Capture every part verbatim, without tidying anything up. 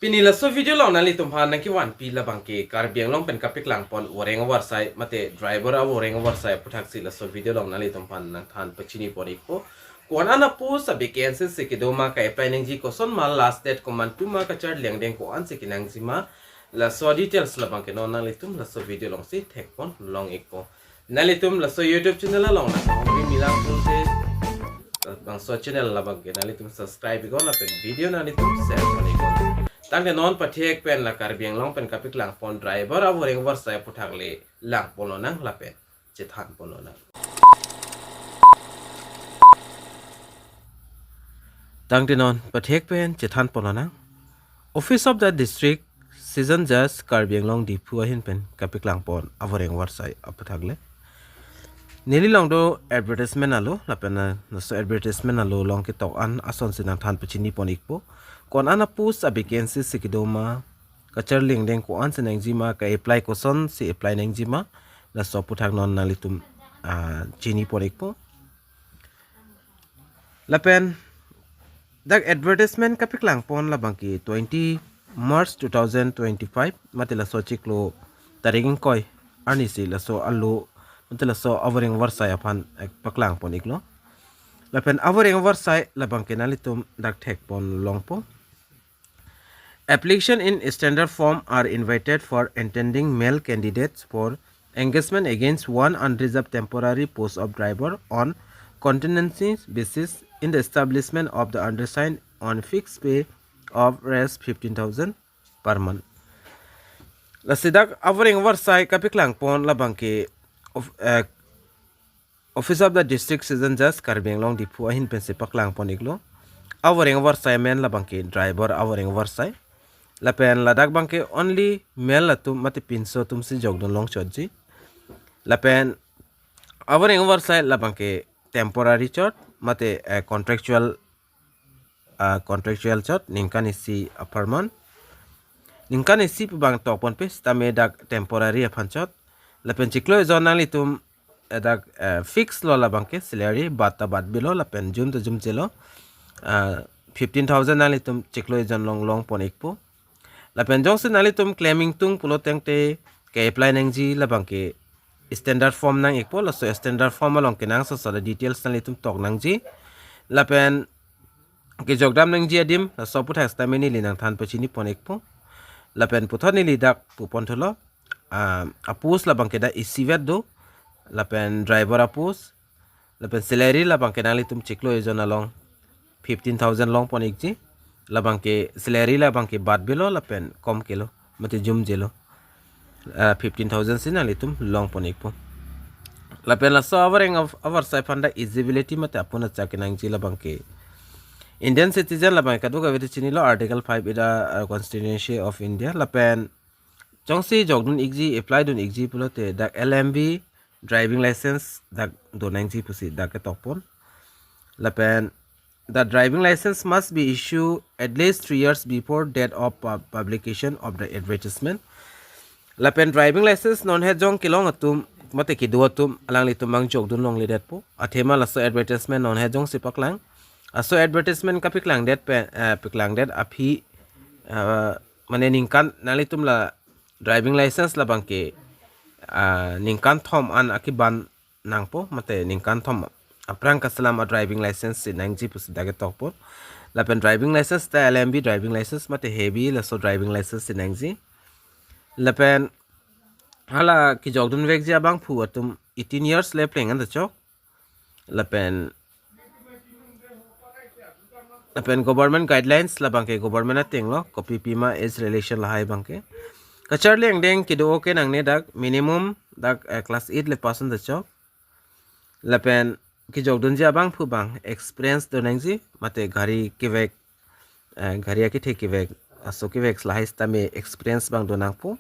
Pini laso video along nanglitum aphan nangkevanpi labangke Karbi Anglong pen kapaklangpon voreng avarsai mate driver avoreng avarsai aputhaksi laso video along nanglitum aphan nangthan pachinipon ikpo. Ko-an a-post a-vacancy si kedo ma, ka-apply nangji koson ma, last date komantu ma, kacharli angdeng ko-ansi kenangji ma, laso details labangke non nanglitum laso video alongsi thekpon long ikpo. Nanglitum laso YouTube channel along nangkahumri milang pute, bangso channel labangke nanglitum subscribe iknon lapen video nanglitum share pon iknon. Tangte non pathek pen la Karbi Anglong pen kapaklangpon driver avoreng avarsai aputhak le langpon lonang lapen chethanpon lonang. Tangte non pathek pen chethanpon lonang. Office of the District Session Judge, Karbi Anglong, Diphu ahin pen kapaklangpon avoreng avarsai aputhak le. Neli along do advertisement alo, lapen, eh, laso advertisement alo along ketok an asonsi nangthan pachinipon ikpo. Ko-an a-post a-vacancy si kedo ma, kacharli angdeng ko-ansi nangji ma, ka-apply kosonsi apply nangji ma, laso aputhak non nanglitum, ah, chinipon ikpo. Lapen dak advertisement kapaklangpon labangke twenty March two thousand twenty-five, mate laso chiklo tarik ingkoi arnisi laso alo, mate laso avoreng avarsai aphan, eh, paklangpon iklo. Lapen avoreng avarsai labangke nanglitum dak thekpon longpo. Application in standard form are invited for intending male candidates for engagement against one unreserved temporary post of driver on contingency basis in the establishment of the undersigned on fixed pay of res fifteen thousand per month. Lasi dak avoreng avarsai kapaklangpon labangke of, eh, Office of the District Session Judge, Karbi Anglong, Diphu ahin pensi paklangpon iklo. Avoreng avarsai amen labangke driver avoreng avarsai. Lapen ladak abangke only male atum mate pinso atumsi jokdun longchotji. Lapen avoreng avarsai labangke temporary chot mate, eh, contractual, ah, contractual chot ningkan isi apharman. Ningkan isi pu abang tokponpe, sitame dak temporary aphan chot. Lapen chiklo ejon nanglitum, eh, dak, eh, fix lo labangke salary, bat ta bat bilo, lapen jum ta jumjelo. Ah, fifteen thousand nanglitum chiklo ejon along longpon ikpo. Lapen jongsi nanglitum claim ingtung pulo tangte ka-apply nangji labangke standard form nang ikpo, laso standard form along kenangsot details nanglitum tok nangji. Lapen kejokdam nangji adim laso aputhak sitame neli nangthan pachinipon ikpo. Lapen puthot neli dak pupon thulo, ah, a-post labangke dak isivet do, lapen driver a-post, lapen salary labangke nanglitum chiklo ejon along fifteen thousand longpon ikji. Labangke salary labangke bat bilo lapen kom kelo mate jumjelo. Ah, fifteen thousand si nanglitum longpon ikpo. Lapen laso avoreng avarsai aphan dak eligibility mate apun acha kenangji labangke Indian citizen labang kadokave ta chinilo, Article five ida, ah, Constitution of India. Lapen jongsi jokdun ikji, apply dun ikji pulote dak L M V driving license dak do nangji pusi dak ketokpon. Lapen the driving license must be issued at least three years before date of pub- publication of the advertisement. Lapen driving license non het jong kelong atum mate kedo atum alanglitum abang jokdun longledetpo. Athema laso advertisement non het jongsi paklang, laso advertisement kapaklangdet pen, eh, paklangdet aphi, eh, mane ningkan nanglitum la driving license labangke, ah, ningkan thom an akiban nangpo mate ningkan thom aphrang kaselam a-driving license si nangji pusi dak ketokpo. Lapen driving license ta L M V driving license mate heavy laso driving license si nangji. Lapen hala kejokdun vekji abangphu atum eighteen years le pleng an ta chok. Lapen lapen government guidelines labangke government atenglo, kopi pima age relation lahai abangke. Kacharli angdeng kedo-o ke nangne dak minimum dak, eh, class eight le pass an ta chok. Lapen kejokdunji abangphu abang experience do nangji mate gari kevek, eh, gari akethe kevek, aso kevek lahai sitame experience abang do nangpo.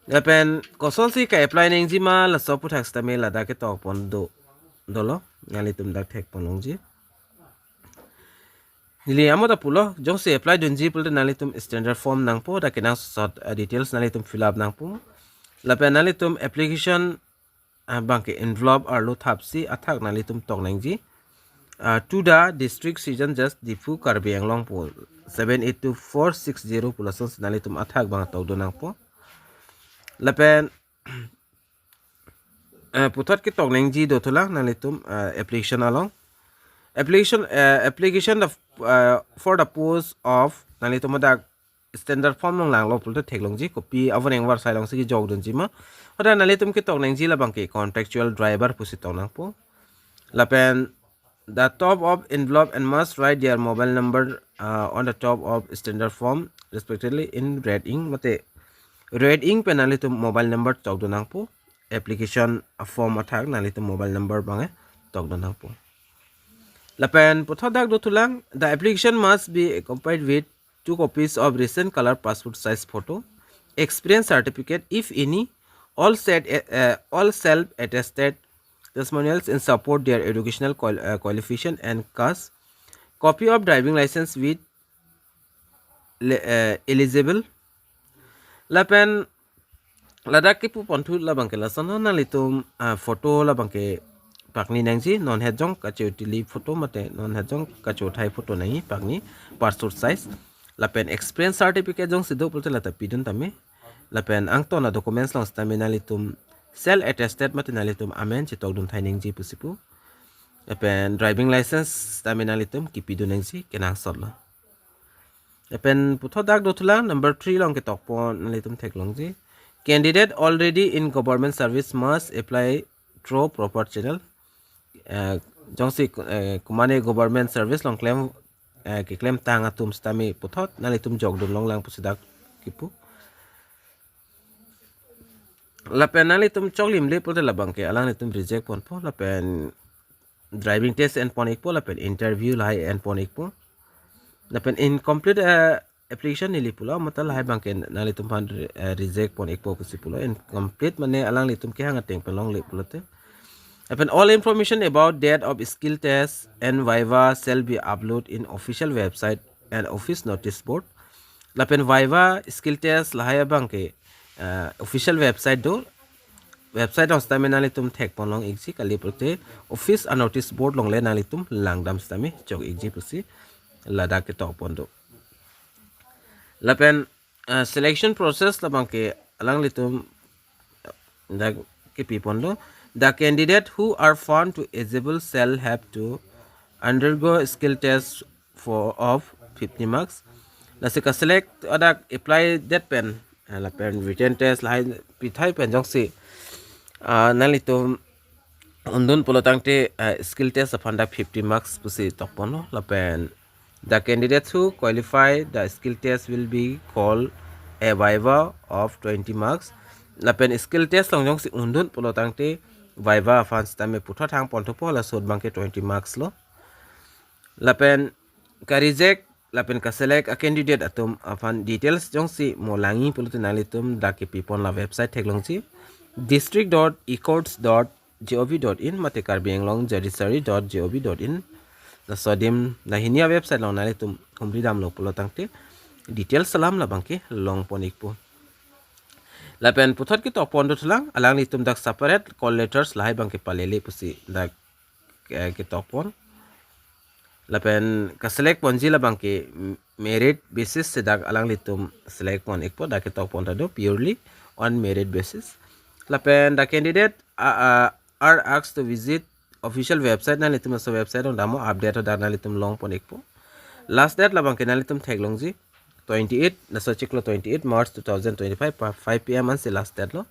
Lapen kosonsi ka-apply nangji ma laso aputhak sitame ladak ketokpon do, dolo, nanglitum dak thekpon longji. Neli amo ta pulo, jongsi apply dunji pulote nanglitum standard form nangpo, dak kenangsot, eh, details nanglitum fill up nangpo. Lapen nanglitum application, ah, abangke envelope arlo thapsi athak nanglitum tok nangji. uh, to the district session judge Diphu Karbi Anglong pu seven eight two four six zero pu lason si nanglitum athak abang tokdun nangpo. Lapen eh, puthot ketok nangji dothulang nanglitum, eh, application along. Application, eh, application of, eh, for the post of nanglitum hadak standard form along langlo pulote theklongji, kopi avo neng varsai alongsi kejokdunji ma. Hadak nanglitum ketok nangji labangke contractual driver pusi tok nangpo. Lapen the top of envelope and must write their mobile number, uh, on the top of standard form respectively in red ink. Mate red ink pen nanglitum mobile number tokdun nangpo. Application form athak nanglitum mobile number abang tokdun nangpo. Lapen puthot dak dothulang, the application must be accompanied with two copies of recent color passport size photo, experience certificate if any, all set, uh, all self attested testimonials in support their educational qual-, uh, qualification and caste, copy of driving license with le-, uh, eligible. Lapen ladak kepu ponthu labangke lason, nanglitum, ah, photo labangke pakni nangji, non het jong kachotili photo mate non het jong kachothai photo nangji pakni, passport size. Lapen experience certificate jongsi do pulote lata pidun tame. Lapen angton a-documents along sitame nanglitum self attested mate nanglitum amen chetokdun thai nangji pusi pu. Lapen driving license sitame nanglitum kepidun nangji kenangsot lo. Lapen puthot dak dothulang number three along ketokpon, nanglitum theklongji. Candidate already in government service must apply through proper channel. Eh, jongsi, eh, kumane government service along klem, eh, keklem tang atum sitame puthot nanglitum jokdun longlang pusi dak kepu. Lapen nanglitum choklimle pulote labangke alanglitum reject ponpo, lapen driving test en pon ikpo, lapen interview lahai en pon ikpo. Lapen incomplete, eh, application neli pulo, mate lahai abangke nanglitum aphan re-, eh, reject pon ikpo pusi pulo. Incomplete mane alanglitum kehang ateng pen longle pulote. Lapen all information about date of skill test and viva shall be upload in official website and office notice board. Lapen viva skill test lahai abangke, eh, official website do. Website along sitame nanglitum thekpon long ikji, kali pulote office a-notice board along le nanglitum langdam sitame chok ikji pusi ladak ketokpon do. Lapen, eh, selection process labangke alanglitum dak kepipon do. The candidate who are found to eligible shall have to undergo skill test for of fifty marks. Lasi kaselect adak apply det pen, eh, lapen written test lahai pithai pen jongsi, ah, nanglitum undun pulo tangte, eh, skill test aphan dak fifty marks pusi tokponlo. Lapen the candidates who qualify the skill test will be called a viva of twenty marks. Lapen skill test along jongsi undun pulo tangte viva aphan sitame puthot hang ponthupo, laso abangke twenty marks lo. Lapen ka-reject lapen ka-select a-candidate atum aphan details jongsi mo langji pulote nanglitum dak kepipon la website theklongji, district dot ecourts dot gov dot in mate Karbi Anglong judiciary dot gov dot in. Laso adim lahini a-website along nanglitum humri damlo pulo tangte details alam labangke longpon ikpo. Lapen puthot ketokpon dothulang, alanglitum dak separate call letters lahai abangke palele pusi dak, eh, ketokpon. Lapen ka-select ponji labangke merit basis si dak alanglitum select pon ikpo, dak ketokpon ta do purely on merit basis. Lapen the candidate, uh, uh, are asked to visit official website, nanglitum laso website along dam-o, update hadak nanglitum longpon ikpo. Last date labangke nanglitum theklongji twenty-eight, laso chiklo twenty-eight March two thousand twenty-five, pa five P M ansi last date lo.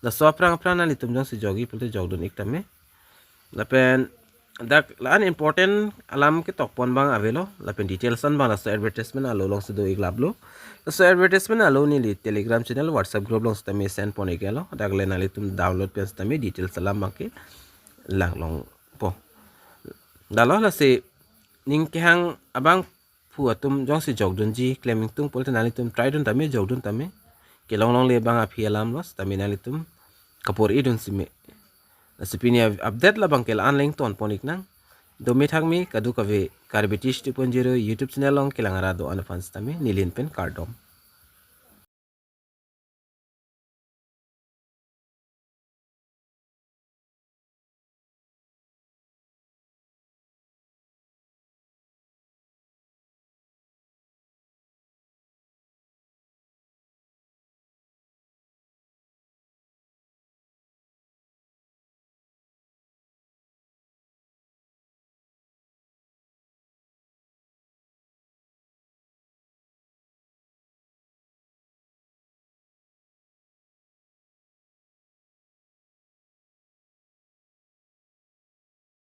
Laso aphrang aphrang nanglitum jongsi jokji pulote jokdun ik tame. Lapen dak la-an important alam ketokpon abang avelo, lapen details an abang laso advertisement alo alongsi do ik laplo. Laso advertisement alo neli Telegram channel, WhatsApp group along sitame send pon iklo. Dak le nanglitum download pen sitame details alam abangke langlongpo. Dalo lasi ning kehang abangphu atum jongsi jokdunji klem ingtung pulote nanglitum try dun tame, jokdun tame. Kelong longle abang aphi alam lo sitame nanglitum kapor-idun sime. Lasi pini update labangke la-an le ingtonpon iknang. Dome thakme kadokave Karbi Tish two point zero YouTube channel along kelang ara do-an aphan sitame neli ahin pen kardom.